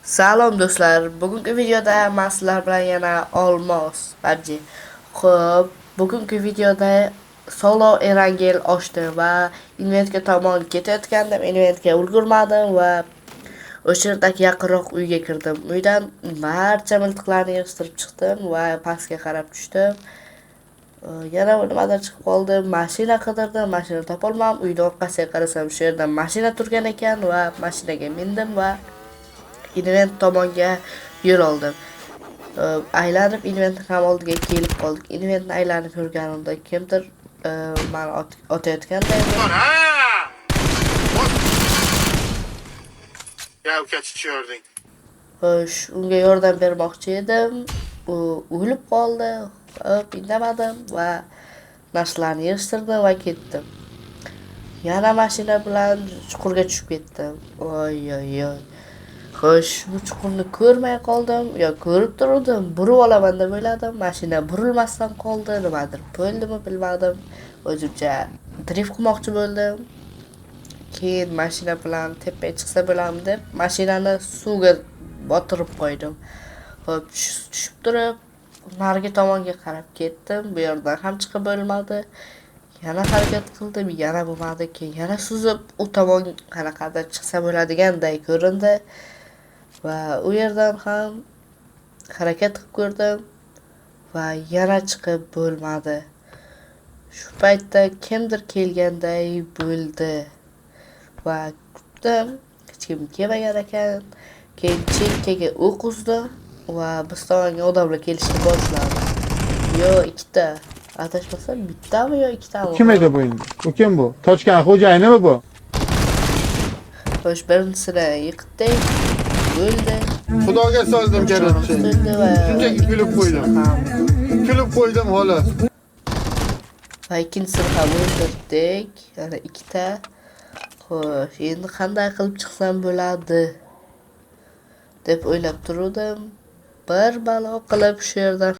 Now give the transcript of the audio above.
Salom do'stlar. Bugungi videoda men sizlar bilan yana Olmos PUBG. Xo'p, bugungi videoda solo Erangel ochdim va inventga tomon ketayotgandim, inventga ulgurmadim va o'sha yerdagi yaqinroq uyga kirdim. Uydan barcha miltiqlarni yig'ishtirib chiqdim va pastga qarab tushdim. Yana nimadir chiqib qoldi. Mashina qidirdim, mashina topolmadim. Uyni orqasiga qarasam, shu yerda mashina turgan ekan va mashinaga mindim va invent tomonga yo'l oldim. Aylanib inventni ham oldiga kelib qoldik. Inventni aylanib yurganimda kimdir mani otayotganday bo'ldi. Ha! Ya uka chichiyording. Xo'sh, unga yordam bermoqchi edim. U o'lib qoldi. Hop, indamadim va narsalarni yig'ishtirdim va ketdim. Yana mashina bilan chuqurga tushib ketdim. Oy oy oy. Xo'sh, bu chuqurni ko'rmay qoldim, yo ko'rib turdim, burib olaman deb o'yladim. Mashina burilmasdan qoldi, nimadir bo'ldimi bilmadim. O'zimcha drift qilmoqchi bo'ldim. Keyin mashina bilan tepaga chiqsa bo'ladimi deb mashinani suvga botirib qo'ydim. Xo'p, tushib turib narigi tomonga qarab ketdim. Bu yerdan ham chiqib bo'lmadi. Yana harakat qildim, yana bo'lmadi. Keyin yana suzib u tomon qanaqadir chiqsa bo'ladiganday ko'rindi. Va u yerdan ham harakat qilib ko'rdim va yana chiqib bo'lmadi. Shu paytda kimdir kelganday bo'ldi va kutdim, hech kim kelmagan ekan. Keyin chekkaga o'q uzdim va biz tomonga odamlar kelishni boshladi. Yo ikkita, adashmasam bittami yo ikkitami? Kim edi bu endi? Bu kim bu? Tochkan xo'jayinimi bu? Xo'sh, birinchisini yiqitdik, o'ldi. Xudoga sozdim, короче. O'ldi va Shunchaki kulib qo'ydim. ham Kulib qo'ydim xolos. Va ikkinchisini ham o'ldirdik. Yana ikkita. Xo'sh, endi qanday qilib chiqsam bo'ladi deb o'ylab turuvdim. Bir balo qilib shu yerdan